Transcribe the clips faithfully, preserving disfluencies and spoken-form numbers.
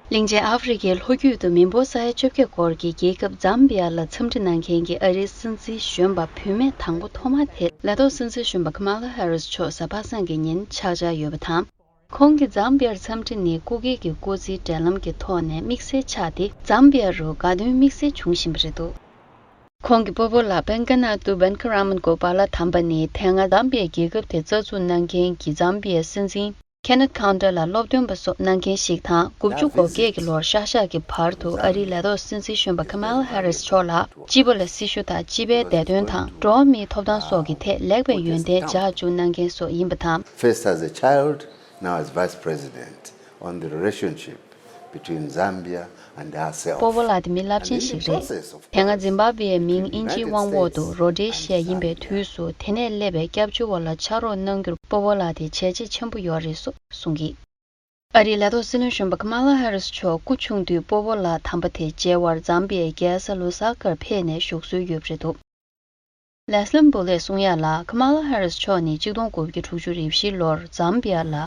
གླིང་ཆེན་ཨ་ཧྥེ་རི་ཁའི་ལྷོ་རྒྱུད་དུ་མི་འབོར་ས་ཡ་བཅོ་བརྒྱད་སྐོར་གྱི་རྒྱལ་ཁབ་ཛམ་བི་ཡ་ལ་འཚམས་འདྲི་གནང་མཁན་གྱི་ཨ་རིའི་སྲིད་འཛིན་གཞོན་པ་བུད་མེད་དང་པོ་ཐོག་མ་དེ་ལས་ཐོག་སྲིད་འཛིན་གཞོན་པ་ཁ་མ་ལ་ཧེ་རིས་མཆོག་གཟའ་པ་སངས་ཀྱི་ཉིན་ཆགས་འཆར་ཡོད་པ་དང་། ཁོང་གིས་ཛམ་བི་ཡར་འཚམས་འདྲི་ནི་སྐུ་སྒེར་གྱི་སྐུ་ཚེའི་འབྲེལ་ལམ་གྱི་ཐོག་ནས་དམིགས་བསལ་ཆགས་ཏེ། ཛམ་བི་ཡ་རུ་དགའ་སྟོན་དམིགས་བསལ་འབྱུང་བཞིན་པ་རེད་འདུག་ཁོང་གི་སྤོ་བོ་ལགས་བེན་ཀ་ན་ཏུ་བེན་ཀ་ར་མན་གོ་པཱ་ལ་དམ་པ་ནི་དེ་སྔ་ཛམ་བི་ཡའི་རྒྱལ་ཁབ་དེ་རྩ་འཛུགས་གནང་མཁན་གྱི་ཛམ་བི་ཡའི་སྲིད་འཛིན་ཁེ་ནེཐ་ཁའུན་ཏར་ལ་སློབ་སྟོན་པ་སོགས་གནང་མཁན་ཞིག་དང་། དགུ་བཅུ་གོ་བརྒྱད་ཀྱི་ལོར་ཤག་ཤག་གི་བར་དུ་ཨ་རིའི་ལས་ཐོག་སྲིད་འཛིན་གཞོན་པ་ཁ་མ་ལ་ཧེ་རིས་མཆོག་ལ་སྤྱི་པ་ལ་སྲི་ཞུ་དང་། སྤྱི་པའི་བདེ་དོན་དང་འགྲོ་བ་མིའི་ཐོབ་ཐང་སོགས་ཀྱི་ཐད་ལེགས་པའི་ཡོན་ཏན་ལྗགས་འཇུག་གནང་མཁན་སོགས་ཡིན་པ་དང་། First as a child, now as Vice President, on the relationship between Zambia and ourselves. སྤོ་བོ་ལགས་དེ་མི་རླབས་ཆེན་ཞིག་རེད། དེ་སྔ་ཛིམ་བྷ་བྷེའི་མིང་དབྱིན་ཇིའི་དབང་འོག་ཏུ་རོ་ཌེ་ཤི་ཡ་ཡིན་པའི་དུས་སུ། དེ་ནས་སླེབས་པའི་སྐྱབས་བཅོལ་བ་ལ་ཕྱག་རོགས་གནང་རྒྱུར་སྤོ་བོ་ལགས་དེ་བྱས་རྗེས་ཆེན་པོ་ཡོད་རེད་སོགས་གསུངས་ཀྱིས། ཨ་རིའི་ལས་ཐོག་སྲིད་བློན་གཞོན་པ་ཁ་མ་ལ་ཧེ་རིས་མཆོག་སྐུ་ཆུང་དུས་སྤོ་བོ་ལགས་དམ་པ་དེ་མཇལ་བར་ཛམ་བི་ཡའི་རྒྱལ་ས་ལུ་སཱ་ཀར་ཕེབས་ནས་བཞུགས་སྲོལ་ཡོད་པ་རེད་འདུག་ལེ་སི་ལམ་བུ་ལས་གསུང་ཡ་ལ། ཁ་མ་ལ་ཧེ་རིས་མཆོག་ནི་གཅིག་སྟོང་དགུ་བརྒྱ་དྲུག་ཅུ་རེ་བཞི་ལོར་ཛམ་བི་ཡ་ལ་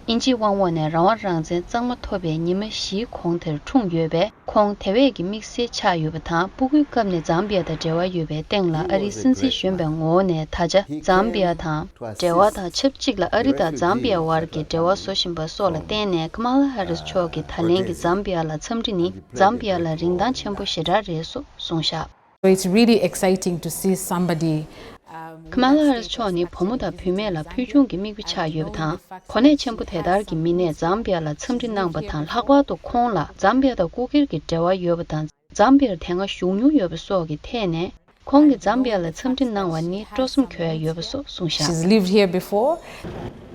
དབྱིན་ཇིའི་དབང་འོག་ནས་རང་དབང་རང་བཙན་གཙང་མ་ཐོབ་པའི་ཉི་མ་བཞིའི་གོང་དེར་འཁྲུངས་ཡོད་པས། ཁོང་དེ་བས་ཀྱི་དམིགས་བསལ་ཆགས་ཡོད་པ་དང་། སྤུ་གུའི་སྐབས་ནས་ཛམ་བི་ཡ་དང་འབྲེལ་བ་ཡོད་པའི་སྟེང་ལ། ཨ་རིའི་སྲིད་འཛིན་གཞོན་པའི་ངོ་བོ་ནས་ད་ཆ་ཛམ་བི་ཡ་དང་འབྲེལ་བ་དང་ཆབས་ཅིག་ལ་ཨ་རི་དང་ཛམ་བི་ཡ་བར་གྱི་འབྲེལ་བ་བཟོ་བཞིན་པ་སོགས་ལ་བརྟེན་ནས། ཁ་མ་ལ་ཧེ་རིས་མཆོག་གིས་ད་ལན་གྱི་ཛམ་བི་ཡ་ལ་འཚམས་འདྲི་ནི་ཛམ་བི་ཡ་ལ་རིན་ཐང་ཆེན་པོ་ཞེ་དྲག་རེད་སོགས་གསུངས་བཞག So it's really exciting to see somebody, um, ཁ་མ་ལ་ཧེ་རིས་མཆོག་ནི་བུ་མོ་དང་བུད་མེད་ལ་ཕུལ་བྱུང་གི་མིག་དཔེ་ཆགས་ཡོད་པ་དང་། གོ་གནས་ཆེན་པོ་དེ་ལྟར་གྱི་མི་སྣས་ཛམ་བི་ཡ་ལ་འཚམས་འདྲི་གནང་པ་དང་། ལྷག་པར་དུ་ཁོང་ལ་ཛམ་བི་ཡ་དང་སྐུ་སྒེར་གྱི་འབྲེལ་བ་ཡོད་པ་དང་། ཛམ་བི་ཡར་དེ་སྔ་བཞུགས་མྱོང་ཡོད་པ་སོགས་ཀྱི་ཐད་ནས། ཁོང་གིས་ཛམ་བི་ཡ་ལ་འཚམས་འདྲི་གནང་བ་ནི་སྤྲོ་སེམས་འཁོལ་ཡ་ཡོད་པ་སོགས་གསུངས་བཞག She's lived here before.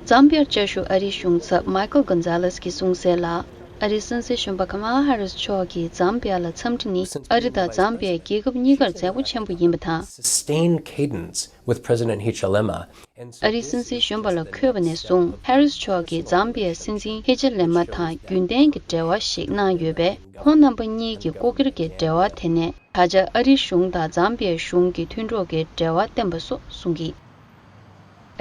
ཛམ་བི་ཡར་བཅའ་བཞུགས་ཨ་རིའི་གཞུང་ཚབ་མའི་ཀལ་གོན་ཛ་ལེས་ཀྱིས་གསུངས་གསལ་ལ། ཨ་རིའི་སྲིད་འཛིན་གཞོན་པ་ཁ་མ་ལ་ཧེ་རིས་མཆོག་གིས་ཛམ་བི་ཡ་ལ་འཚམས་འདྲི་ནི་ཨ་རི་དང་ཛམ་བི་ཡ་རྒྱལ་ཁབ་གཉིས་ཀར་མཛད་སྒོ་ཆེན་པོ་ཡིན་པ་དང་། Sustained cadence with President Hichilema. ཨ་རིའི་སྲིད་འཛིན་གཞོན་པ་ལ་འཁོད་པ་ནས་བཟུང་། ཧེ་རིས་མཆོག་གིས་ཛམ་བི་ཡའི་སྲིད་འཛིན་ཧི་ཅི་ལེ་མ་དང་རྒྱུན་ལྡན་གྱི་འབྲེལ་བ་ཞིག་གནང་ཡོད་པས། ཁོང་རྣམ་པ་གཉིས་ཀྱི་སྐུ་སྒེར་གྱི་འབྲེལ་བ་དེ་ནས། ད་ཆ་ཨ་རིའི་གཞུང་དང་ཛམ་བི་ཡའི་གཞུང་གི་མཐུན་གྲོགས་ཀྱི་འབྲེལ་བ་བསྟན་པ་སོགས་གསུངས་ཀྱིས།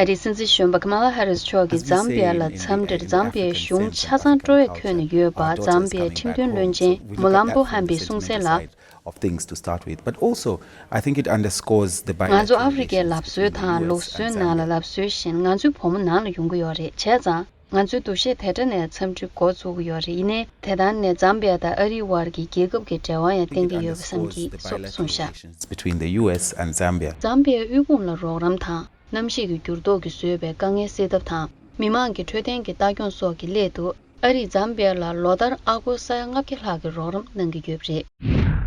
ཨ་རིའི་སྲིད་འཛིན་གཞོན་པ་ཁ་མ་ལ་ཧེ་རིས་མཆོག་གིས་ཛམ་བི་ཡ་ལ་འཚམས་འདྲིར་ཛམ་བི་ཡའི་གཞུང་ཆ་ཚང་སྤྲོ་བས་འཁོལ་ནས་ཡོད་པ། ཛམ་བི་ཡའི་ཁྲིམས་དོན་བློན་ཆེན་མུ་ལམ་པོ་ཧམ་པིས་གསུངས་གསལ་ལ། Of things to start with, but also I think it underscores the bilateral ང་ཚོ་ཨ་ཧྥེ་རི་ཁའི་ལབ་སྲོལ་དང་ལུགས་སྲོལ་ནང་ལ་ལབ་སྲོལ་བཞིན། ང་ཚོའི་བུ་མོ་ནང་ལ་ཡོང་གི་ཡོད་རེད། བྱས་ཙང་། ང་ཚོའི་འདུ་ཤེས་དེ་འདྲ་ནས་འཚམས་འདྲི་འགོ་བཙུགས་ཀྱི་ཡོད་རེད། ཡིན་ནའི་དེ་ལྟར་ནས་ཛམ་བི་ཡ་དང་ཨ་རིའི་དབར་གྱི་རྒྱལ་ཁབ་ཀྱི་འབྲེལ་བ་ཡང་བརྟན་གྱི་ཡོད་པ་བསམ་གྱིས་སོགས་གསུངས་བཞག Between the U S and Zambia. ཛམ་བི་ཡའི་དབུལ་ཕོངས་ལ་རོགས་རམ་དང་། གནམ་གཤིས་ཀྱི་འགྱུར་ལྡོག་གིས་བཟོས་པའི་དཀའ་ངལ་སེལ་ཐབས་དང་། མི་དམངས་ཀྱི་འཕྲོད་བསྟེན་གྱི་ལྟ་སྐྱོང་སོགས་ཀྱི་སླད་དུ། ཨ་རིས་ཛམ་བི་ཡ་ལ་ལོ་ལྟར་ཨ་སྒོར་ས་ཡ་ལྔ་བརྒྱ་ལྷག་གི་རོགས་རམ་གནང་གི་ཡོད་པ་རེད།